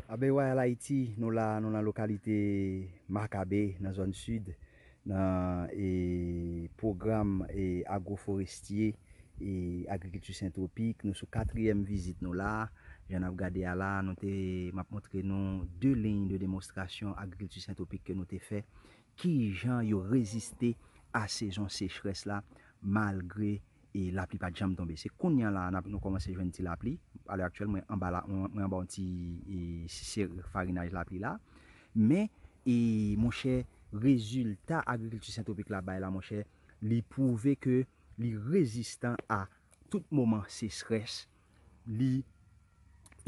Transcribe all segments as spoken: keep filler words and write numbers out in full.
Abe Royal Haiti, nou la, nou nan lokalite Makabe, nan zòn sid, nan e, pwogram e, agroforestye e agrikilti sentwopik. Nou sou katriyèm vizit nou la. Jan n ap gade a la, nou te, m ap montre nou de liy de demonstrasyon agrikilti sentwopik ke nou te fè. Ki jan yo reziste a sezon sechrès la, malgre e lapli pa t janm tonbe. Se kounye a la n ap, nou kòmanse jwenn ti lapli. Alè aktyèl, mwen anba la, mwen, mwen anba yon ti e, se farinaj lapli la. Men, e, monchè, rezilta agrikilti sentwopik la bay la, monchè, li pwouve ke li rezistan a tout moman sechrès. Li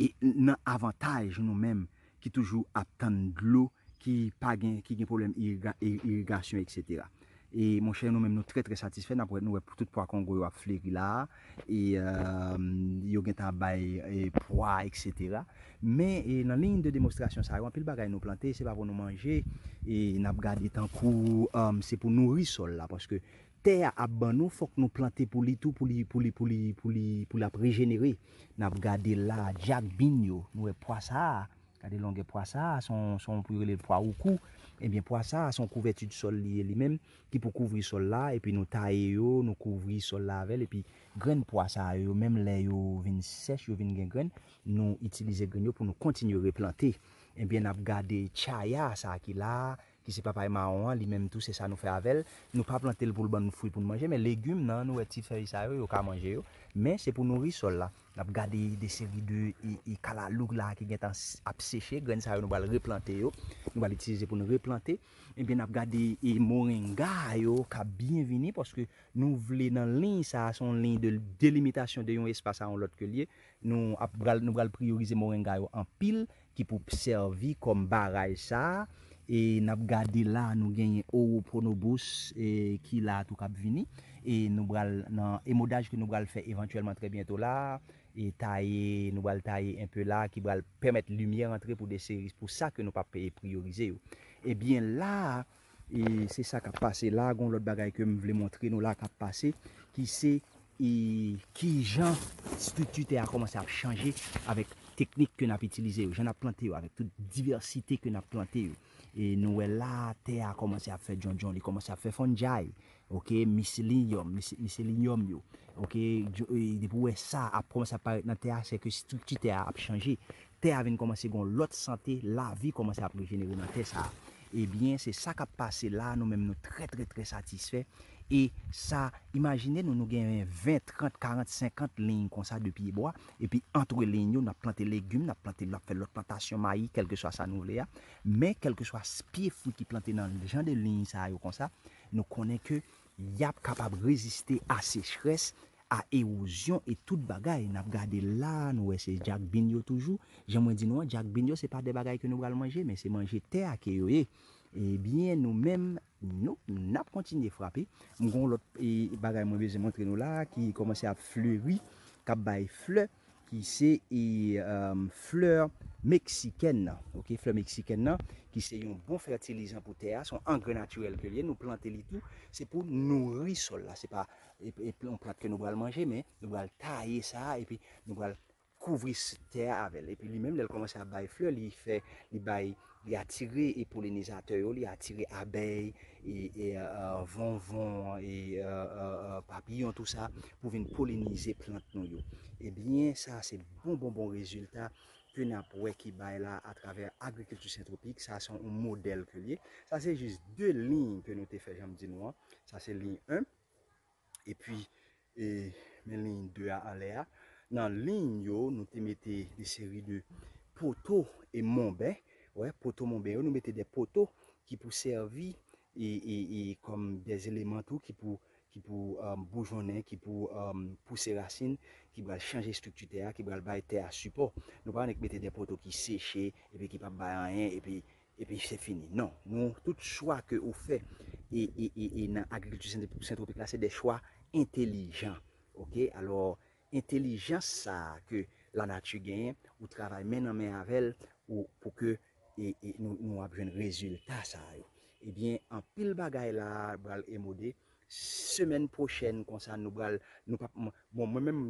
e, nan avantaj nou menm ki toujou ap tann dlo, ki pa gen, ki gen pwoblèm iriga- i- irigasyon, etsetera. E monchè, nou menm nou trè trè satisfè, n ap wè, nou wè tout pwa kongo yo ap fleri la, e euh, yo gentan ap bay e, pwa, etsetera. Men e, nan liy de demonstrasyon sa yo, anpil bagay nou plante, se pa pou nou manje, e n ap gade tankou um, se pou nouri sòl la, paske tè a ap ban nou, fòk nou plante pou li tou, pou li, pou li, pou li, pou li, pou l ap rejenere. N ap gade la, dyak bin yo, nou wè pwa sa a, gade longè pwa sa a, se yon, se yon pou yo rele l pwa woukou. Ebyen, pwa sa a, se yon kouvèti de sòl li ye li menm, ki pou kouvri sòl la, epi nou taye yo, nou kouvri sòl la avè l, epi grenn pwa sa a yo, menm lè yo vin sèch, yo vin gen grenn, nou itilize grenn yo pou nou kontinye replante. Ebyen, n ap gade tchaya sa a ki la a, ki se papay mawon an, li menm tou, se sa nou fè avè l. Nou pa plante l pou l ban nou fwi pou n manje, men legim nan, nou wè ti fèy sa yo, yo ka manje yo. Men se pou nouri sòl la. N ap gade de seri de e, e kalalou la ki gentan s- ap seche. Grenn sa yo, nou pral replante yo. Nou pral itilize pou nou replante. Ebyen, n ap gade e moringa yo k ap byen vini, paske nou vle nan liy sa a, se yon liy de delimitasyon de yon espas a yon lòt ke l ye. Nou ap pral, nou pral priyorize moringa yo anpil, ki pou sèvi kòm baraj sa a. E n ap gade la, nou genyen Oropronobus e, ki la tou k ap vini. E nou pral nan emodaj ke nou pral fè evantyèlman trè byento la. E taye, nou pral taye enpe la, ki pral pèmèt limyè rantre pou de seri, pou sa ke nou p ap e, priyorize yo. Ebyen la, e se sa k ap pase la. Gon lòt bagay ke m vle montre nou la k ap pase, ki se e kijan estrikti tè a kòmanse ap chanje avèk teknik ke n ap itilize yo, jan n ap plante yo, avèk tout divèsite ke n ap plante yo. E nou wè la, tè a kòmanse ap fè djondjon, li kòmanse ap fè fungi, ok, miselinyòm, misi- miselinyòm yo, ok, djo- e depi w wè sa ap kòmanse ap parèt nan tè a, se ke estrikti tè a ap chanje. Tè a vin kòmanse gon lòt sante, lavi kòmanse ap rejenere nan tè sa a. Ebyen, se sa k ap pase la, nou menm nou trè, trè, trè satisfè. E sa, imajine nou, nou gen ven, trant, karant, senkant liy konsa de pye bwa, epi antre liy yo, n ap plante legim, n ap plante, n ap fè lòt plantasyon mayi, kèlkeswa sa nou vle a. Men, kèlkeswa s- pye fwi ki plante nan jan de liy sa yo konsa, nou konnen ke y ap kapab reziste a sechrès, a ewozyon e tout bagay. N ap gade la, nou wè se dyak bin yo toujou. Jan mwen di nou an, dyak bin yo, se pa de bagay ke nou pral manje, men se manje tè a ke yo ye. Ebyen, nou menm, nou, n ap kontinye frape. M gon lòt e, bagay mwen bezwen montre nou la, ki kòmanse ap fleri, k ap bay flè, ki se e, um, flè meksikèn nan. Ok, flè meksikèn nan, ki se yon bon fètilizan pou tè a, se yon angrè natirèl ke l ye, nou plante li tou, se pou nouri sòl la. Se pa e, e, yon plant ke nou pral manje, men nou pral taye sa, epi nou pral kouvri s- tè a avè l. Epi li menm, lè l kòmanse ap bay flè, li fè, li bay, li atire e polinizatè yo, li atire abèy, e, e, euh, vonvon, e, euh, euh, euh, papiyon, tou sa, pou vin polinize plant nou yo. Ebyen, sa se bon, bon, bon rezilta ke n ap wè ki bay la atravè agrikilti sentwopik. Sa se yon modèl ke l ye. Sa se jis de liy ke nou te fè, jan m di nou an. Sa se liy en. Epi, e, men liy de a anlè a. Nan liy yo, nou te mete de seri de poto e monben. Wè, poto monben yo, nou mete de poto ki pou sèvi e, e, e kòm de eleman tou ki pou, ki pou um, boujonnen, ki pou um, pouse rasin, ki pral chanje estrikti tè a, ki pral bay tè a sipò. Nou pa annik mete de poto ki seche, epi ki p ap bay anyen, epi epi se fini. Non, nou, tout chwa ke ou fè e, e, e, e nan agrikilti sent- sentwopik la, se de chwa entelijan. Ok, alò, entelijans sa a ke lanati genyen, ou travay men nan men avè l, ou, pou ke e, e, nou, nou ap jwenn rezilta sa yo. Ebyen, anpil bagay la pral emode. Semèn pwochèn, konsa, nou pral, nou p ap, bon, mwen menm,